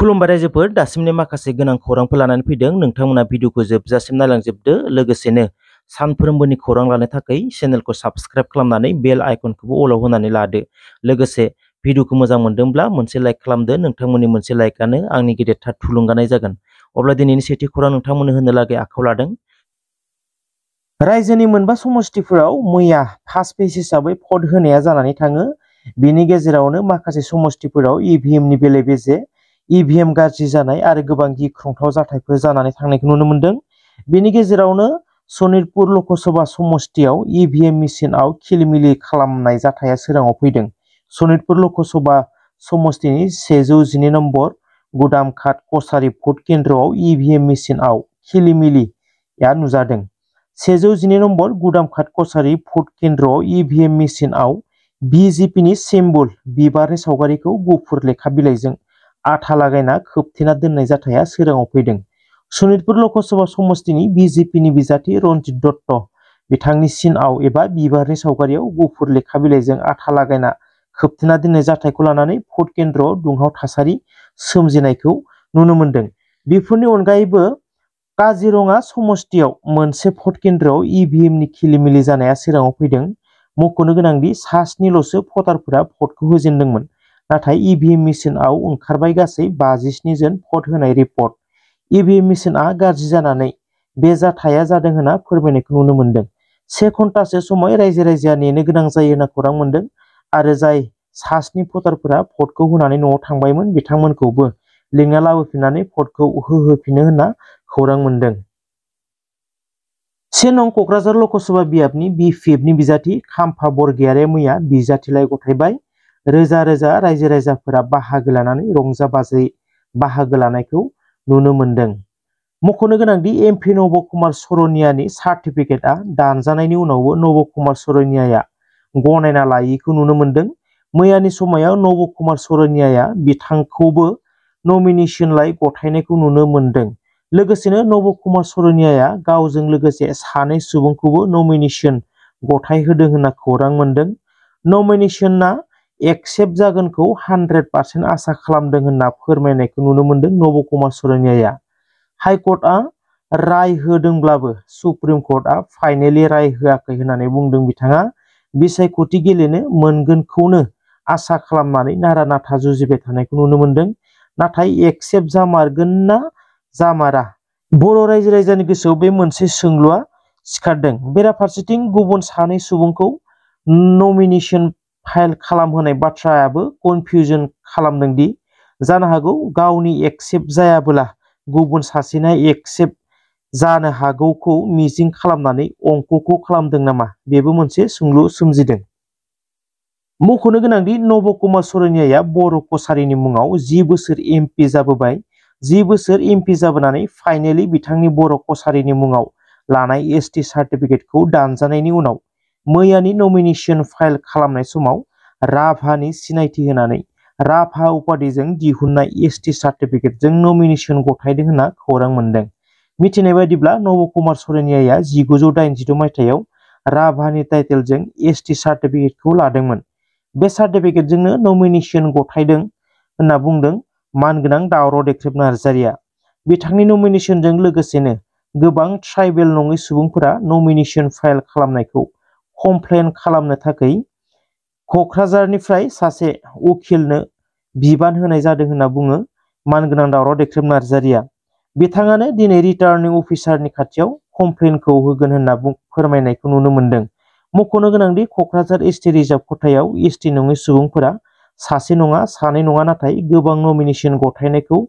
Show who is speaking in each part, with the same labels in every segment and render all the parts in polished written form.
Speaker 1: खुलुमबाय रायजोफोर दासिमनि माखासे गोनां खौरांफोर लानानै फैदों नोंथांमोना भिडिअखौ जोबजासिम नायलांजोबदो लोगोसेनो सानफ्रोमबोनि खौरां लानो थाखाय चेनेलखौ साबस्क्राइब खालामनानै बेल आइकनखौबो अलाव होनानै लादो लोगोसे भिडिअखौ मोजां मोनदोंब्ला मोनसे लाइक खालामदो नोंथांमोननि मोनसे लाइकआनो आंनि गेदेरथार थुलुंगानाय जागोन अब्ला दिनैनि सेथि खौरां नोंथांमोननो होनो लागै आखायाव लादों रायजोनि मोनबा समष्टिफोराव मैया फार्स्ट पेज हिसाबै भट होनाया जानानै थाङो बेनि गेजेरावनो माखासे समष्टिफोराव इभिएमनि बेले-बेजे इभिएम गाज्रि जानाय आरो गोबां गिख्रंथाव जाथायफोर जानानै थांनायखौ नुनो मोनदों बेनि गेजेरावनो सनितपुर लकसभा समष्टियाव इभिएम मेसिनआव खिलिमिलि खालामनाय जाथाया सोराङाव फैदों सनितपुर लकसभा समष्टिनि 112 नम्बर गुदामघाट कछारी भट केन्द्रआव इभिएम मेसिनआव खिलिमिलिया नुजादों 112 नम्बर गुदामघाट कछारी भट केन्द्रआव इभिएम मेसिनआव बिजेपिनि सिम्बल बिबारनि सावगारिखौ गुफुर लेखा बिलाइजों आथा लागायना खोबथेना दोननाय जाथाया सोराङाव फैदों सनितपुर लकसभा समष्टिनि बिजेपिनि बिजाथि रन्जित दत्त बिथांनि सिनआव एबा बिबारनि सावगारियाव गुफुर लेखा बिलाइजों आथा लागायना खोबथेना दोननाय जाथायखौ लानानै भट केन्द्रआव दुंहाव थासारि सोमजिनायखौ नुनो मोनदों बेफोरनि अनगायैबो काजिरङा समष्टियाव मोनसे भट केन्द्रआव इभिएमनि खिलिमिलि जानाया सोराङाव फैदों मख'नो गोनांदि सास्निल'सो भटारफोरा भटखौ होजेनदोंमोन नाथाय इभिएम मेसिनआव ओंखारबाय गासै 57 जन भट होनाय रिपर्ट इभिएम मेसिनआ गाज्रि जानानै बे जाथाया जादों होनना फोरमायनायखौ नुनो मोनदों 1 घन्टासो समय रायजो-राजाया नेनो गोनां जायो होनना खौरां मोनदों आरो जाय सास्नि भटारफोरा भटखौ होनानै न'आव थांबायमोन बिथांमोनखौबो लिंना लाबोफिननानै भटखौ होहोफिनो होनना खौरां मोनदों 1 नं क'क्राझार लकसभा बियाबनि बिपिएफनि बिजाथि खाम्फा बरगयारिया मैया बिजाथिलाइ गथायबाय रोजा रोजा रायजो-राजाफोरा बाहागो लानानै रंजा-बाजायै बाहागो लानायखौ नुनो मोनदों मख'नो गोनांदि एमपि नब कुमार सरनियानि सार्टिफिकेटआ दानजानायनि उनावबो नब कुमार सरनियाया गनायना लायैखौ नुनो मोनदों मैयानि समायाव नब कुमार सरनियाया बिथांखौबो नमिनेशनलाइ गथायनायखौ नुनो मोनदों लोगोसेनो नब कुमार सरनियाया गावजों लोगोसे सानै सुबुंखौबो नमिनेशन गथाय होदों होनना खौरां मोनदों नमिनेशनआ एक्सेप्ट जागोनखौ 100% आसा खालामदों होनना फोरमायनायखौ नुनो मोनदों नब कुमार सरनियाया हाइकर्टआ राय होदोंब्लाबो सुप्रिम कर्टआ फाइनेलि राय होआखै होननानै बुंदों बिथाङा बिसायख'थि गेलेनो मोनगोनखौनो आसा खालामनानै नारा-नाथा जुजिबाय थानायखौ नुनो मोनदों नाथाय एक्सेप्ट जामारगोन ना जामारा बर' रायजो-राजानि गोसोआव बे मोनसे सोंलुआ सिखारदों बेराफारसेथिं गुबुन सानै सुबुंखौ नमिनेशन फाइल खालामहोनाय बाथ्रायाबो कनफिउजन खालामदों दि जानो हागौ गावनि एक्सेप्ट जायाबोला गुबुन सासेना एक्सेप्ट जानो हागौखौ मिजिं खालामनानै अंकखौ खालामदों नामा बेबो मोनसे सोंलु सोमजिदों मख'नो गोनांदि नब कुमार सरनियाया बर' कछारीनि मुङाव 10 बोसोर एमपि जाबोबाय 10 बोसोर एमपि जाबोनानै फाइनेलि बिथांनि बर' कछारीनि मुङाव लानाय एसटि सार्टिफिकेटखौ दानजानायनि उनाव मैयानि नमिनेशन फाइल खालामनाय समाव राभानि सिनायथि होनानै राभा उपाधिजों दिहुननाय एसटि सार्टिफिकेटजों नमिनेशन गथायदों होनना खौरां मोनदों मिथिनाय बायदिब्ला नब कुमार सरनियाया 1986 मायथाइयाव राभानि टाइटेलजों एसटि सार्टिफिकेटखौ लादोंमोन बे सार्टिफिकेटजोंनो नमिनेशन गथायदों होनना बुंदों मानगोनां दावराव देख्रेब नार्जारिया बिथांनि नमिनेशनजों लोगोसेनो गोबां ट्राइबेल नङै सुबुंफोरा नमिनेशन फाइल खालामनायखौ कमप्लेन खालामनो थाखाय क'क्राझारनिफ्राय सासे उकिलनो बिबान होनाय जादों होनना बुङो मानगोनां दावराव देख्रेब नार्जारिया बिथाङानो दिनै रिटार्निं अफिसारनि खाथियाव कमप्लेनखौ होगोन होनना फोरमायनायखौ नुनो मोनदों मख'नो गोनांदि क'क्राझार एसटि रिजार्भ खथायाव एसटि नङै सुबुंफोरा सासे नङा सानै नङा नाथाय गोबां नमिनेशन गथायनायखौ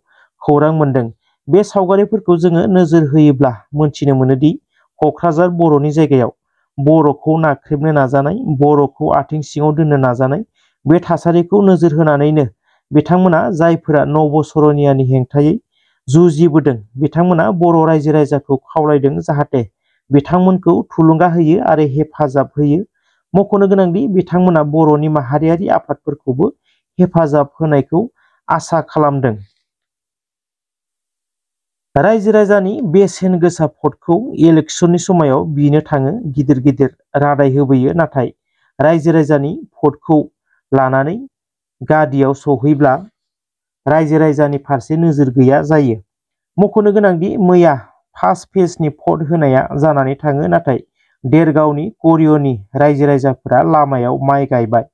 Speaker 1: खौरां मोनदों बे सावगारिफोरखौ जोङो नोजोर होयोब्ला मोनथिनो मोनोदि क'क्राझार बर'नि जायगायाव बर'खौ नाख्रेबनो नाजानाय बर'खौ आथिं सिङाव दोननो नाजानाय बे थासारिखौ नोजोर होनानैनो बिथांमोना जायफोरा नब सरनियानि हेंथायै जुजिबोदों बिथांमोना बर' रायजो-राजाखौ खावलायदों जाहाथे बिथांमोनखौ थुलुंगा होयो आरो हेफाजाब होयो मख'नो गोनांदि बिथांमोना बर'नि माहारियारि आफादफोरखौबो हेफाजाब होनायखौ आसा खालामदों रायजो-राजानि बेसेन गोसा भटखौ इलेक्शननि समायाव बिनो थाङो गिदिर गिदिर रादाय होबोयो नाथाय रायजो-राजानि भटखौ लानानै गादियाव सहैब्ला रायजो राजानि फारसे नोजोर गैया जायो। मख'नो गोनांदि मैया फार्स्ट फेजनि भट होनाया जानानै थाङो, नाथाय देरगावनि करिय'नि रायजो राजाफोरा लामायाव माइ गायबाय।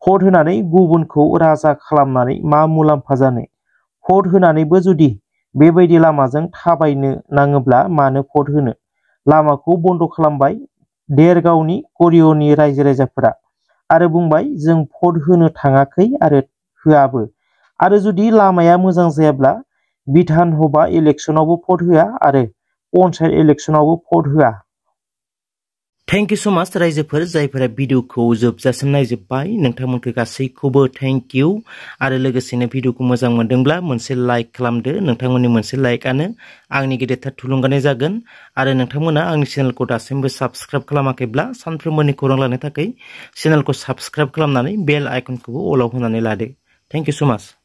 Speaker 1: भट होनानै गुबुनखौ राजा खालामनानै मा मुलाम्फा जानो? भट होनानैबो जुदि बेबायदि लामाजों थाबायनो नाङोब्ला मानो भट होनो? लामाखौ बन्द' खालामबाय देरगावनि करिय'नि रायजो राजाफोरा आरो बुंबाय जों भट होनो थाङाखै आरो होआबो। आरो जुदि लामाया मोजां जायाब्ला बिधान सभा इलेक्सनावबो भट होआ आरो पन्सायत इलेक्सनावबो भट होआ। थेंक इउ सो माच रायजोफोर जायफोरा भिडिअखौ जोबजासिम नायजोब्बाय, नोंथांमोनखौ गासैखौबो थेंक इउ। आरो लोगोसेनो भिडिअखौ मोजां मोनदोंब्ला मोनसे लाइक खालामदो। नोंथांमोननि मोनसे लाइकआनो आंनि गेदेरथार थुलुंगानाय जागोन। आरो नोंथांमोना आंनि चेनेलखौ दासिमबो साबस्क्राइब खालामाखैब्ला सानफ्रोमबोनि खौरां लानो थाखाय चेनेलखौ साबस्क्राइब खालामनानै बेल आइकनखौबो अलाव होनानै लादो। थेंक इउ सो माच।